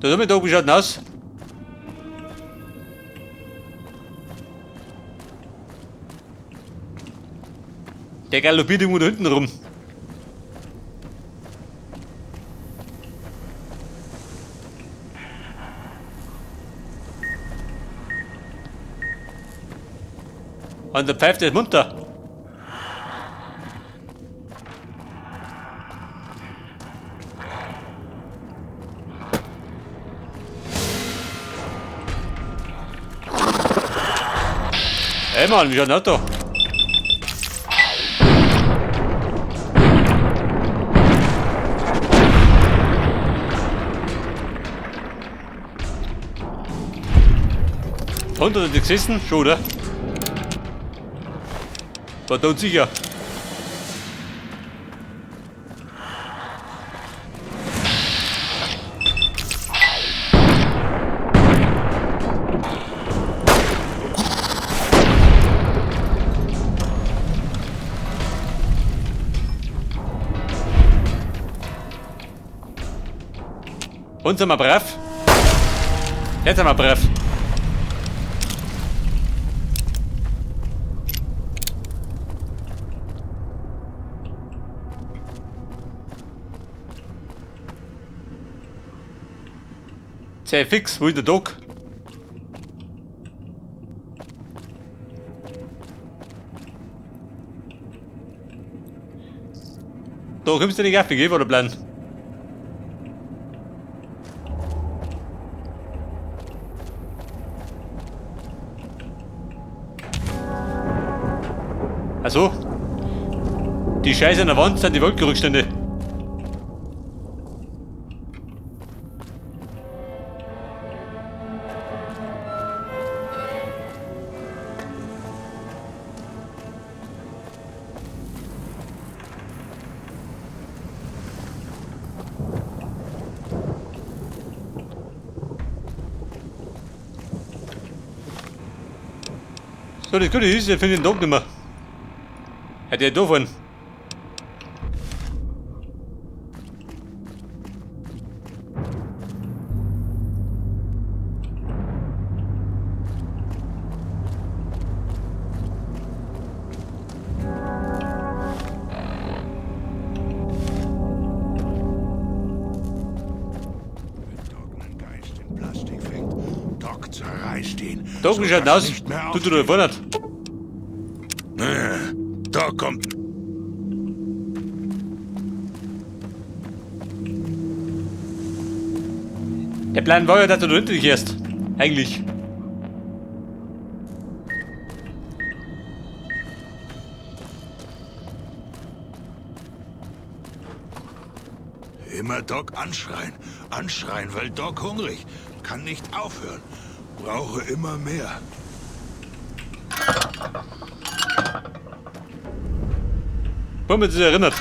Da mit da, wie schaut denn aus? Der galoppiert irgendwo da hinten rum. Und der pfeift jetzt munter. Ey Mann, wie schaut denn das da? Hund hat er gesessen? Schon, oder? War da unsicher. Und sind wir brav? Jetzt sind wir brav. Sehr fix, wo ist der Dog? Da kommst du nicht auf, gell, war der Plan. Also, die Scheiße an der Wand sind die Wolkenrückstände. So, das Gute ist, ich finde den Dog nicht mehr. Hätte ja da fahren. Wenn Doc einen Geist in Plastik fängt, Doc zerreißt ihn. Dog, wie schaut denn sodass aus? nicht mehr Tut du da vorne nicht. Doc kommt. Der Plan war ja, dass du da hinten gehst. Eigentlich. Immer Doc anschreien. Anschreien, weil Doc hungrig. Kann nicht aufhören. Brauche immer mehr. Womit sich erinnert.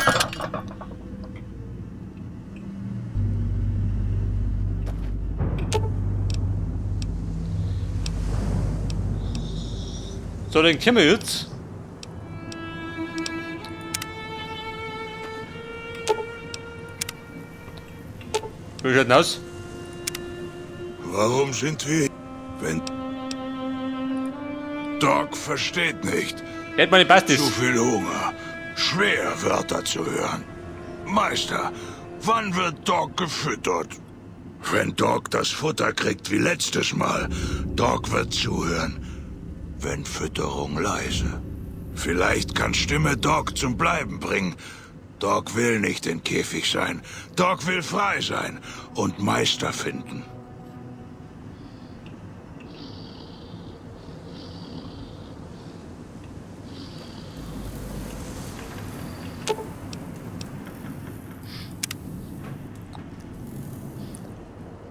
So, den kennen wir jetzt. Wie schaut denn aus? Warum sind wir... Wenn... Doc versteht nicht. Hätte meine Pastis. Zu viel Hunger. Schwer, Wörter zu hören. Meister, wann wird Doc gefüttert? Wenn Doc das Futter kriegt wie letztes Mal, Doc wird zuhören. Wenn Fütterung leise. Vielleicht kann Stimme Doc zum Bleiben bringen. Doc will nicht im Käfig sein. Doc will frei sein und Meister finden.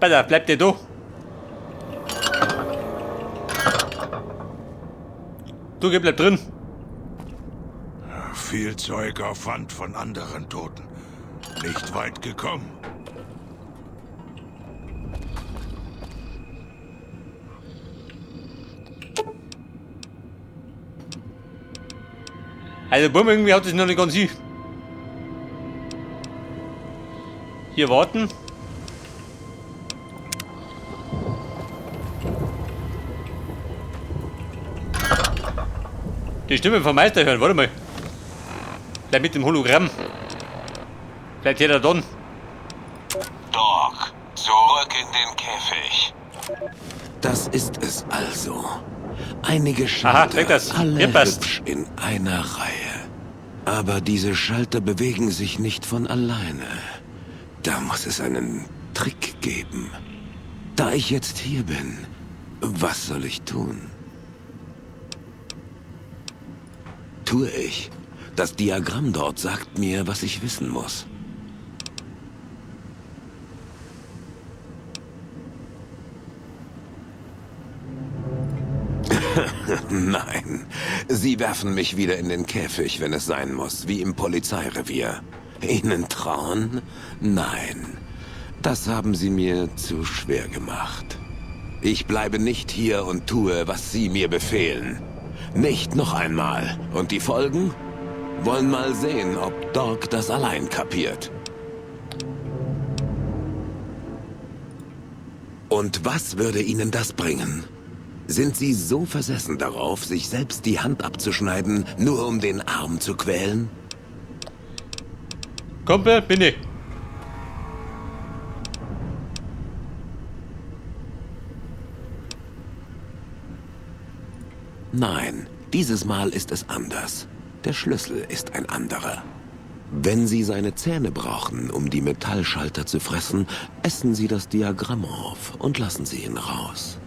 Pass auf, bleibt der da. Du, geh, bleib drin. Viel Zeug auf Wand von anderen Toten. Nicht weit gekommen. Also Bumm, irgendwie hat sich noch nicht ganz hin. Hier warten. Die Stimme vom Meister hören. Warte mal. Vielleicht mit dem Hologramm. Vielleicht hört er dann. Dog, zurück in den Käfig. Das ist es also. Einige Aha, Schalter, weg das. alle Hier passt. hübsch in einer Reihe. Aber diese Schalter bewegen sich nicht von alleine. Da muss es einen Trick geben. Da ich jetzt hier bin, was soll ich tun? Tue ich. Das Diagramm dort sagt mir, was ich wissen muss. Nein, Sie werfen mich wieder in den Käfig, wenn es sein muss, wie im Polizeirevier. Ihnen trauen? Nein, das haben Sie mir zu schwer gemacht. Ich bleibe nicht hier und tue, was Sie mir befehlen. Nicht noch einmal. Und die Folgen? Wollen mal sehen, ob Dog das allein kapiert. Und was würde Ihnen das bringen? Sind Sie so versessen darauf, sich selbst die Hand abzuschneiden, nur um den Arm zu quälen? Kumpel, bin ich. Nein, dieses Mal ist es anders. Der Schlüssel ist ein anderer. Wenn Sie seine Zähne brauchen, um die Metallschalter zu fressen, essen Sie das Diagramm auf und lassen Sie ihn raus.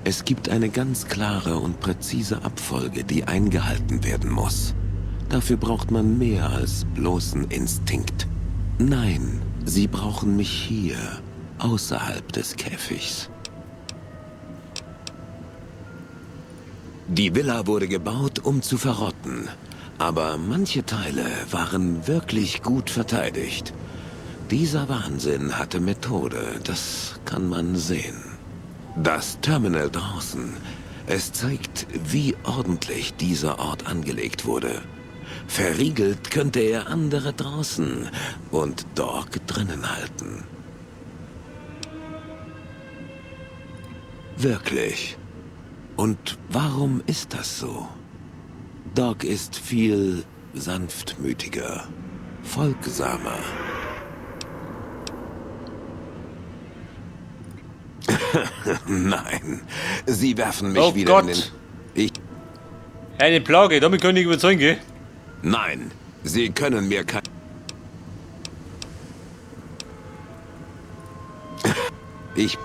Es gibt eine ganz klare und präzise Abfolge, die eingehalten werden muss. Dafür braucht man mehr als bloßen Instinkt. Nein, Sie brauchen mich hier, außerhalb des Käfigs. Die Villa wurde gebaut, um zu verrotten. Aber manche Teile waren wirklich gut verteidigt. Dieser Wahnsinn hatte Methode, das kann man sehen. Das Terminal draußen, es zeigt, wie ordentlich dieser Ort angelegt wurde. Verriegelt könnte er andere draußen und Dog drinnen halten. Wirklich. Und warum ist das so? Dog ist viel sanftmütiger, folgsamer. Nein, Sie werfen mich Oh wieder Gott. in den... Ich... Eine Plage, damit kann ich überzeugen, gell? Nein, Sie können mir kein... Ich...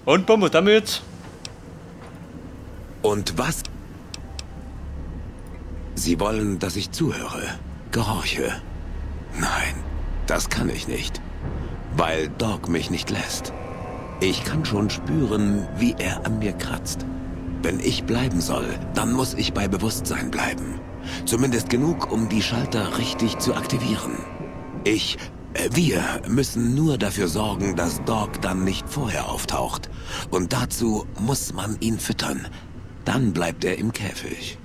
Und, Bumm, was haben wir jetzt? Und was? Sie wollen, dass ich zuhöre, gehorche. Nein, das kann ich nicht, weil Dog mich nicht lässt. Ich kann schon spüren, wie er an mir kratzt. Wenn ich bleiben soll, dann muss ich bei Bewusstsein bleiben. Zumindest genug, um die Schalter richtig zu aktivieren. Wir müssen nur dafür sorgen, dass Dog dann nicht vorher auftaucht. Und dazu muss man ihn füttern. Dann bleibt er im Käfig.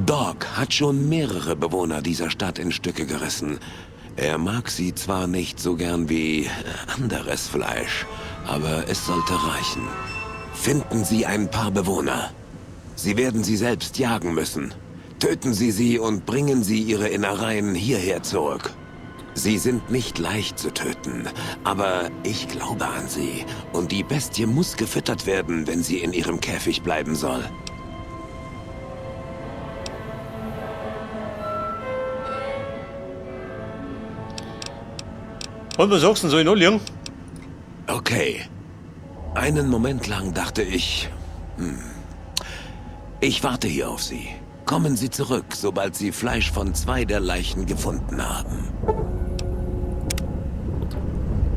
Dog hat schon mehrere Bewohner dieser Stadt in Stücke gerissen. Er mag sie zwar nicht so gern wie anderes Fleisch, aber es sollte reichen. Finden Sie ein paar Bewohner. Sie werden sie selbst jagen müssen. Töten Sie sie und bringen Sie ihre Innereien hierher zurück. Sie sind nicht leicht zu töten, aber ich glaube an sie. Und die Bestie muss gefüttert werden, wenn sie in ihrem Käfig bleiben soll. Und was sagst du denn so in Anliegen? Okay. Einen Moment lang dachte ich, ich warte hier auf Sie. Kommen Sie zurück, sobald Sie Fleisch von 2 der Leichen gefunden haben.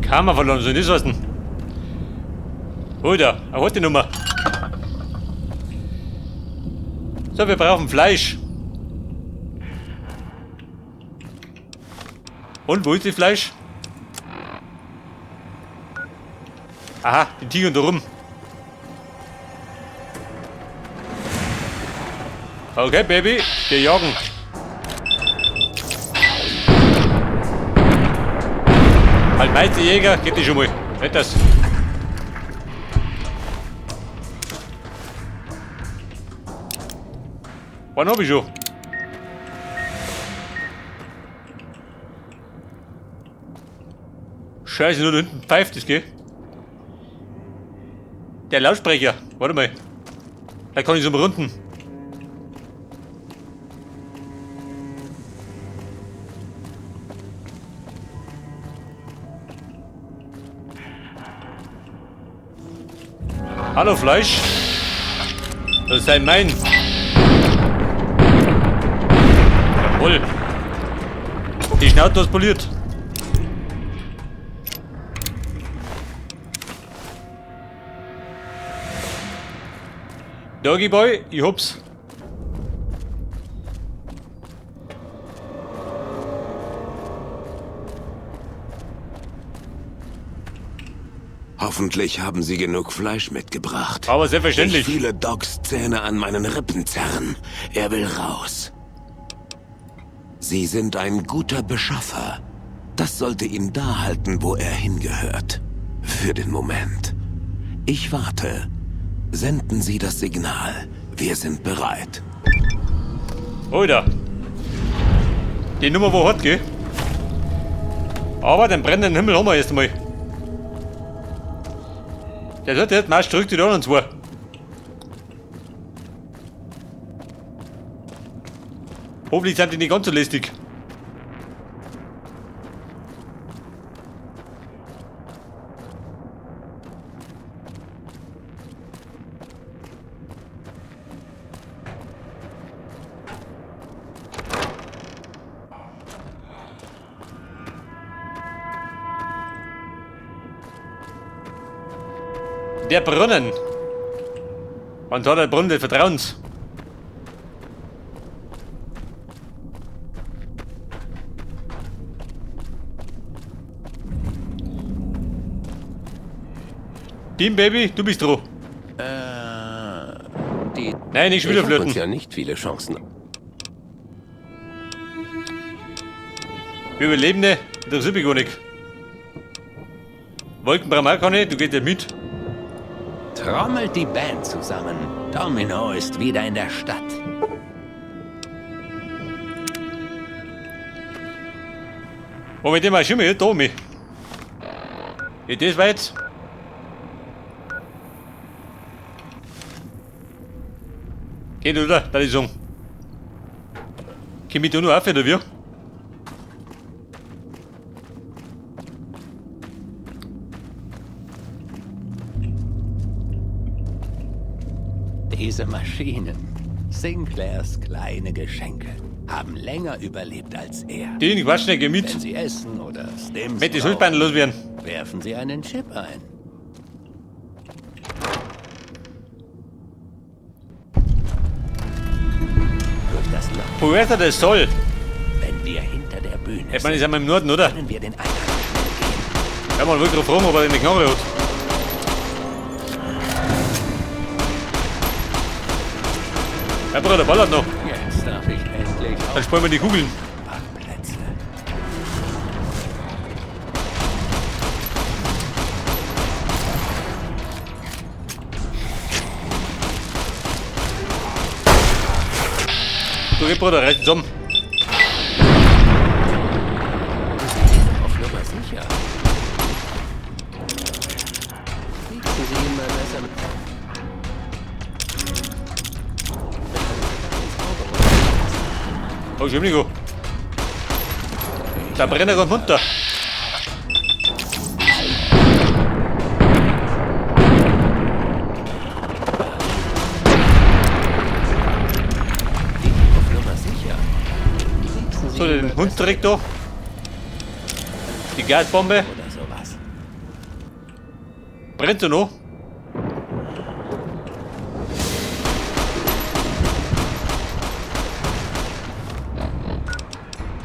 Karma verloren, soll das heißen? Oder, er hat die Nummer. So, wir brauchen Fleisch. Und, wo ist das Fleisch? Aha, die Tiger da rum. Okay, Baby, wir jagen. Halt, Meisterjäger, geht die schon mal. Nicht das. Einen hab ich schon. Scheiße, nur da hinten pfeift es, gell? Der Lautsprecher. Warte mal. Da kann ich so runden. Hallo Fleisch. Das ist ein mein. Jawohl. Die Schnauze ist poliert. Doggy Boy, ich hab's. Hoffentlich haben Sie genug Fleisch mitgebracht. Aber selbstverständlich. Ich fühle Docs Zähne an meinen Rippen zerren. Er will raus. Sie sind ein guter Beschaffer. Das sollte ihn da halten, wo er hingehört. Für den Moment. Ich warte. Senden Sie das Signal. Wir sind bereit. Alter. Die Nummer wo hat, gell? Aber den brennenden Himmel haben wir erst einmal. Der hat jetzt meist zurück die anderen zwei. Hoffentlich sind die nicht ganz so lästig. Der Brunnen. Und da der Brunnen des Vertrauens. Team Baby, du bist dran. Nein, nicht schon wieder Ich hab uns flirten. ja nicht viele Chancen. Wir überleben nicht. Interessiert mich gar nicht. Wolken brauchen wir auch keine, du gehst ja mit. Trommelt die Band zusammen. Domino ist wieder in der Stadt. Wo mit dem auch schon mal, da mich. Ja, das war jetzt. Geht, oder? Da ich sagen. Komm ich da noch auf, oder wie? Diese Maschinen, Sinclairs kleine Geschenke, haben länger überlebt als er. Den Quatsch nicht, geh mit. Wenn sie essen oder Stims Mit die brauchen, Schuldbeine loswerden. werfen sie einen Chip ein. Durch das Loch, Puerta del Sol. wenn wir hinter der Bühne Ich meine, sind, ist einmal im Norden, oder? können wir den Eingang schnell gehen. Ja, man wollte gerade fragen, ob er eine Knarre hat. Ja, Bruder, ballert noch. Jetzt darf ich endlich Dann auf sparen wir die Kugeln. Parkplätze. Du, geh, Bruder, reiß zusammen. Auf Nummer sicher. Fixen Sie ihn mal besser mit. Oh, Entschuldigung. Der Brenner kommt runter. Auf Nummer sicher. Fixen Sie So, ihn den mal Hund besser direkt da. Die Gasbombe. Oder sowas. Brennt sie noch?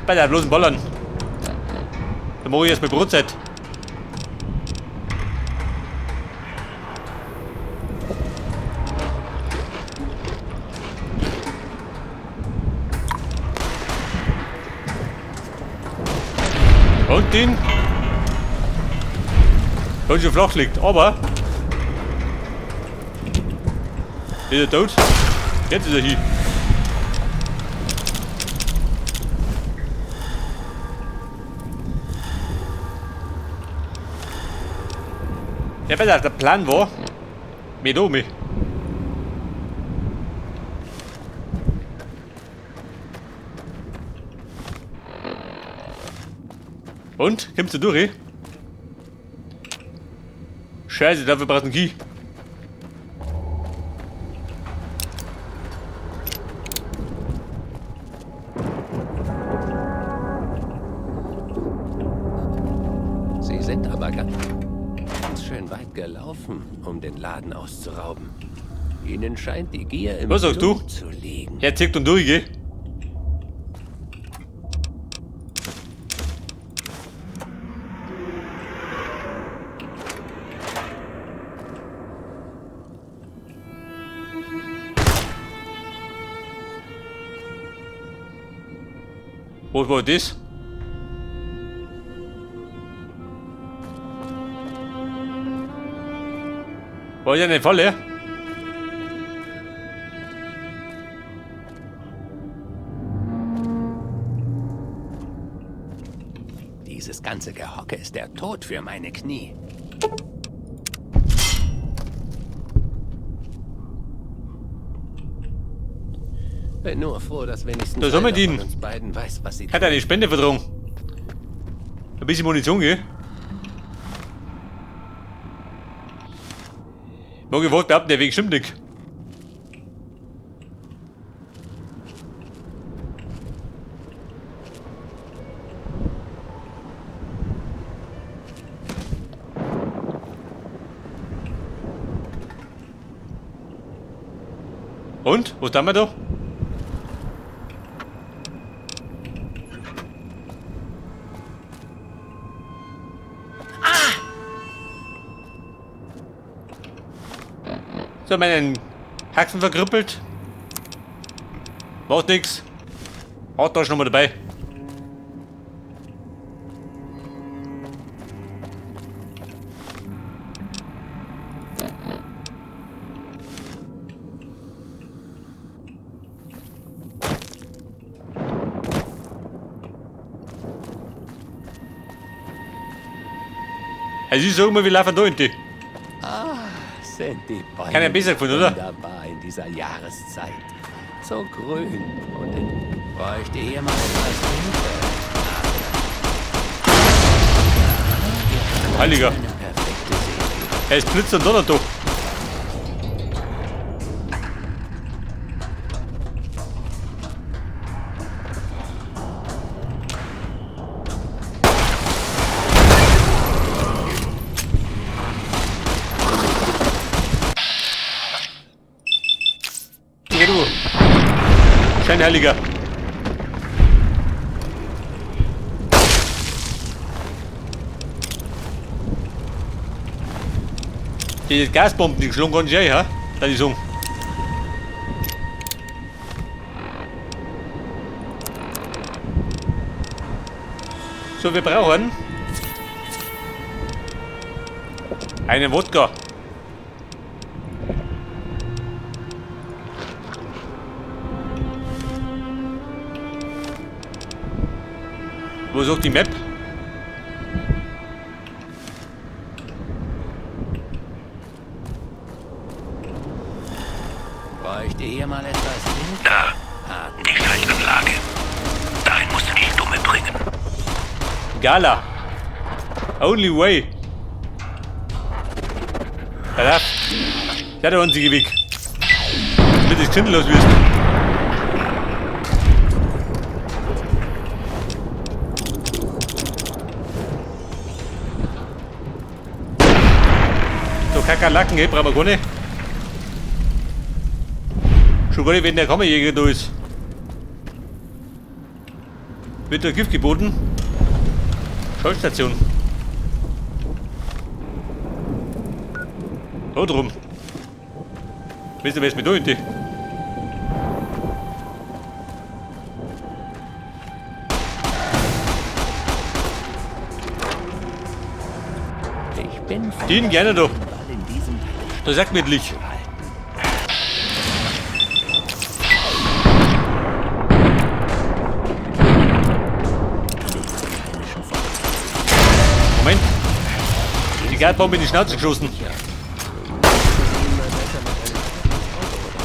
Bei der bloßen Ballern. Da mach ich erstmal Brotzeit. Und den. Ganz schön flach liegt, aber. Ist er tot? Jetzt ist er hier. Der der Plan war, mit um. Und? Kommst du durch? Scheiße, dafür brauchst du einen Key. Sie sind aber ganz schön weit gelaufen, um den Laden auszurauben. Ihnen scheint die Gier im Was sagst du? Blut zu liegen. Ja, zirkt und durch, gell? Was war das? War ja eine Falle? Dieses ganze Gehocke ist der Tod für meine Knie. Bin nur froh, dass wenigstens Da soll man einer von dienen. uns beiden weiß, was sie Hat eine Spende vertragen. Ein bisschen Munition, gell? Mag ich wohl behaupten, der Weg stimmt nicht. Und? Was tun wir da? So, meinen Haxen verkrüppelt. Macht nix. Hat da schon mal dabei. Also ich sag mal, wir laufen da in die. Sind die Bäume Keiner besser gefunden, oder? wunderbar in dieser Jahreszeit. So grün und in bräuchte hier mal etwas Hilfe. Heiliger. Eine perfekte Seele. Er ist Blitz und Donner da. Geh du. Scheinheiliger. Die Gasbomben, die geschlagen ganz schön, ha? Da die sagen. So, wir brauchen einen Wodka. Wo sagt die Map? Bräuchte hier mal etwas Hilfe. Da, die Schaltanlage. Dahin musst du die Stumme bringen. Gala. Only way. Ja, das ist der einzige Weg. Damit das Kind los wirst. So, Kakerlaken, hey, brauchen wir gar nicht. Schon gar nicht, wenn der Kammerjäger da ist. Wird da Gift geboten? Schaltstation. Da drum. Wisst ihr, wer ist mit da in die? Ich bin von Den gerne doch. Ball in diesem Teil Da sagt mir nicht. zu halten. Moment. Die Chemikatbombe in die Schnauze geschossen. Ja. Sie ihn mal besser mit einem Auge oder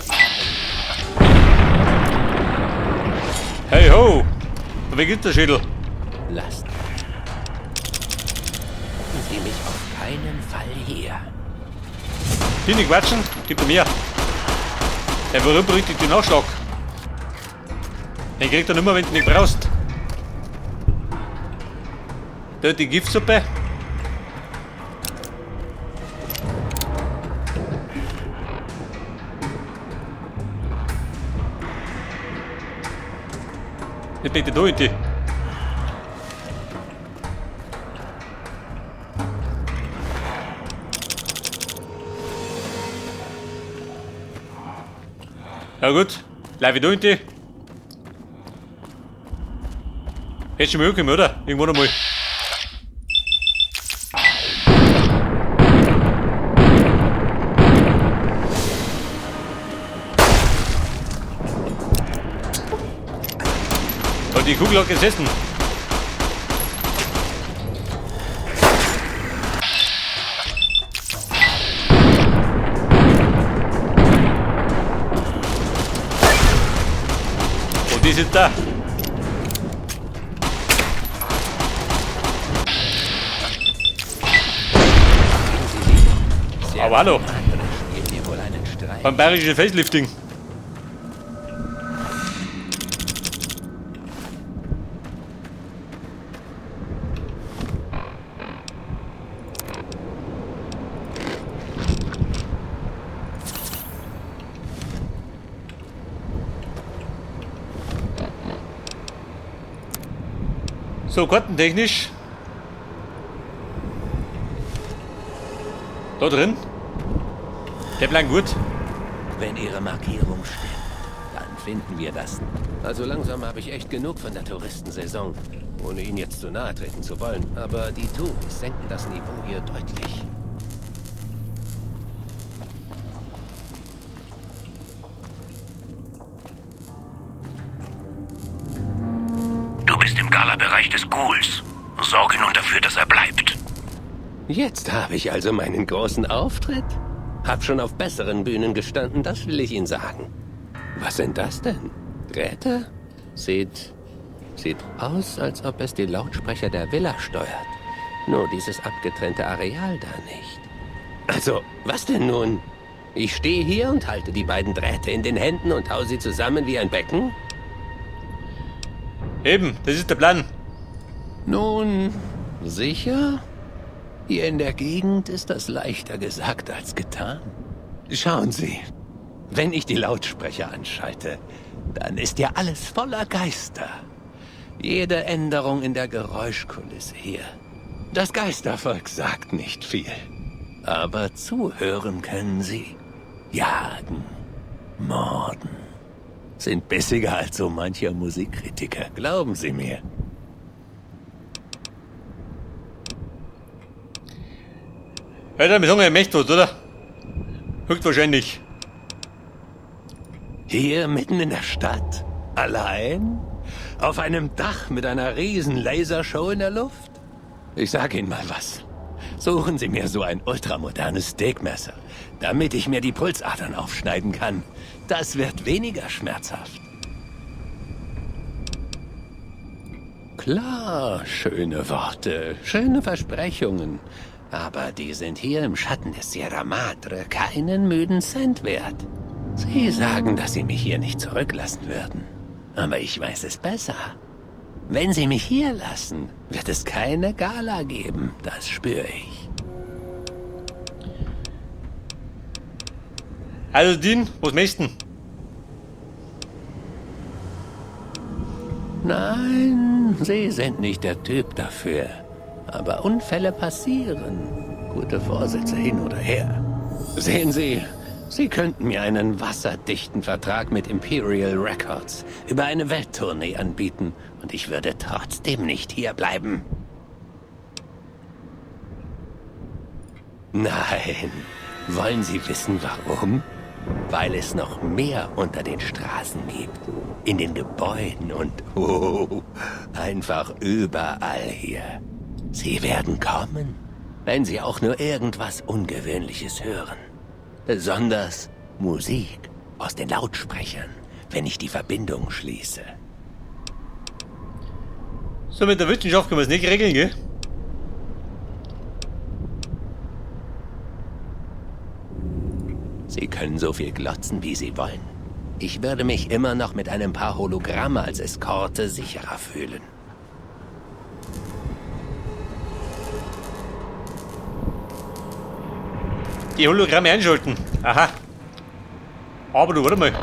so. Hey ho! Wer gibt der Schädel? Lassen Sie mich auf keinen Fall hier. Die nicht quatschen, gib er mir. Der berühmt-berüchtigte Nachschlag. Den kriegt er nicht mehr, wenn du ihn nicht brauchst. Da die Giftsuppe. Nicht bitte da in die. Ja gut, bleib ich da in die. Hätte schon mal hinkommen, oder? Irgendwann einmal. Und die Kugel hat gesessen. Und die sind da. Aber hallo. Beim bayerischen Facelifting. So, kartentechnisch. Da drin. Der bleibt gut. Wenn Ihre Markierung stimmt, dann finden wir das. Also langsam habe ich echt genug von der Touristensaison, ohne Ihnen jetzt zu nahe treten zu wollen. Aber die Touris senken das Niveau hier deutlich. Du bist im Gala-Bereich des Ghouls. Sorge nun dafür, dass er bleibt. Jetzt habe ich also meinen großen Auftritt. Hab schon auf besseren Bühnen gestanden, das will ich Ihnen sagen. Was sind das denn? Drähte? Sieht aus, als ob es die Lautsprecher der Villa steuert. Nur dieses abgetrennte Areal da nicht. Also, was denn nun? Ich stehe hier und halte die beiden Drähte in den Händen und hau sie zusammen wie ein Becken? Eben, das ist der Plan. Nun, sicher? Hier in der Gegend ist das leichter gesagt als getan. Schauen Sie, wenn ich die Lautsprecher anschalte, dann ist ja alles voller Geister. Jede Änderung in der Geräuschkulisse hier. Das Geistervolk sagt nicht viel. Aber zuhören können sie. Jagen, morden. Sind bissiger als so mancher Musikkritiker, glauben Sie mir. Alter, wir sagen ja, er möchte was, oder? Höchstwahrscheinlich. Hier mitten in der Stadt? Allein? Auf einem Dach mit einer riesen Lasershow in der Luft? Ich sag Ihnen mal was. Suchen Sie mir so ein ultramodernes Steakmesser, damit ich mir die Pulsadern aufschneiden kann. Das wird weniger schmerzhaft. Klar, schöne Worte, schöne Versprechungen. Aber die sind hier im Schatten des Sierra Madre keinen müden Cent wert. Sie sagen, dass Sie mich hier nicht zurücklassen würden. Aber ich weiß es besser. Wenn Sie mich hier lassen, wird es keine Gala geben. Das spüre ich. Also, Dean, was möchtest du? Nein, Sie sind nicht der Typ dafür. Aber Unfälle passieren. Gute Vorsätze hin oder her. Sehen Sie, Sie könnten mir einen wasserdichten Vertrag mit Imperial Records über eine Welttournee anbieten und ich würde trotzdem nicht hier bleiben. Nein. Wollen Sie wissen, warum? Weil es noch mehr unter den Straßen gibt. In den Gebäuden und oh, einfach überall hier. Sie werden kommen, wenn sie auch nur irgendwas Ungewöhnliches hören. Besonders Musik aus den Lautsprechern, wenn ich die Verbindung schließe. So, mit der Wissenschaft können wir es nicht regeln, gell? Sie können so viel glotzen, wie Sie wollen. Ich würde mich immer noch mit einem paar Hologramme als Eskorte sicherer fühlen. Die Hologramme einschalten. Aha. Aber du, warte mal.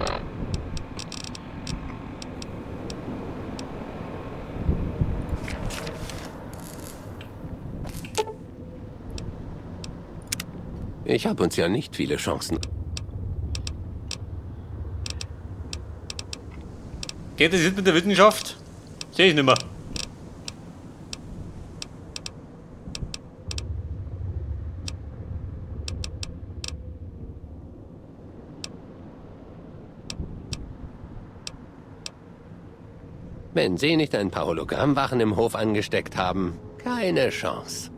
Ich habe uns ja nicht viele Chancen. Geht das jetzt mit der Wissenschaft? Sehe ich nicht mehr. Wenn Sie nicht ein paar Hologrammwachen im Hof angesteckt haben, keine Chance.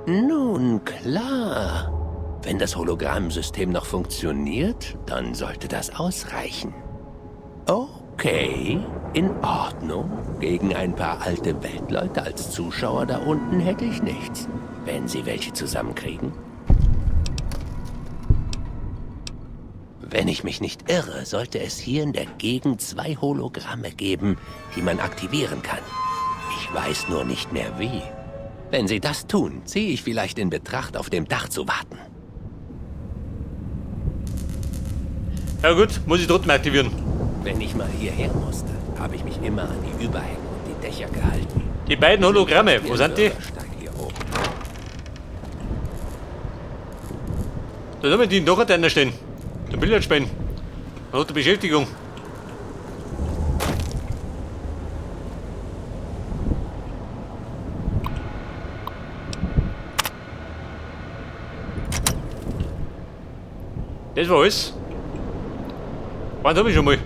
Nun klar. Wenn das Hologrammsystem noch funktioniert, dann sollte das ausreichen. Okay, in Ordnung. Gegen ein paar alte Weltleute als Zuschauer da unten hätte ich nichts. Wenn Sie welche zusammenkriegen. Wenn ich mich nicht irre, sollte es hier in der Gegend 2 Hologramme geben, die man aktivieren kann. Ich weiß nur nicht mehr wie. Wenn Sie das tun, ziehe ich vielleicht in Betracht, auf dem Dach zu warten. Ja gut, muss ich trotzdem aktivieren. Wenn ich mal hierher musste, habe ich mich immer an die Überhänge und die Dächer gehalten. Die beiden Hologramme, wo sind die? Hier oben. Da sollen wir die noch einer stehen. Der Billard spielen. Man hat die Beschäftigung. Das war alles. Wann hab ich schon mal?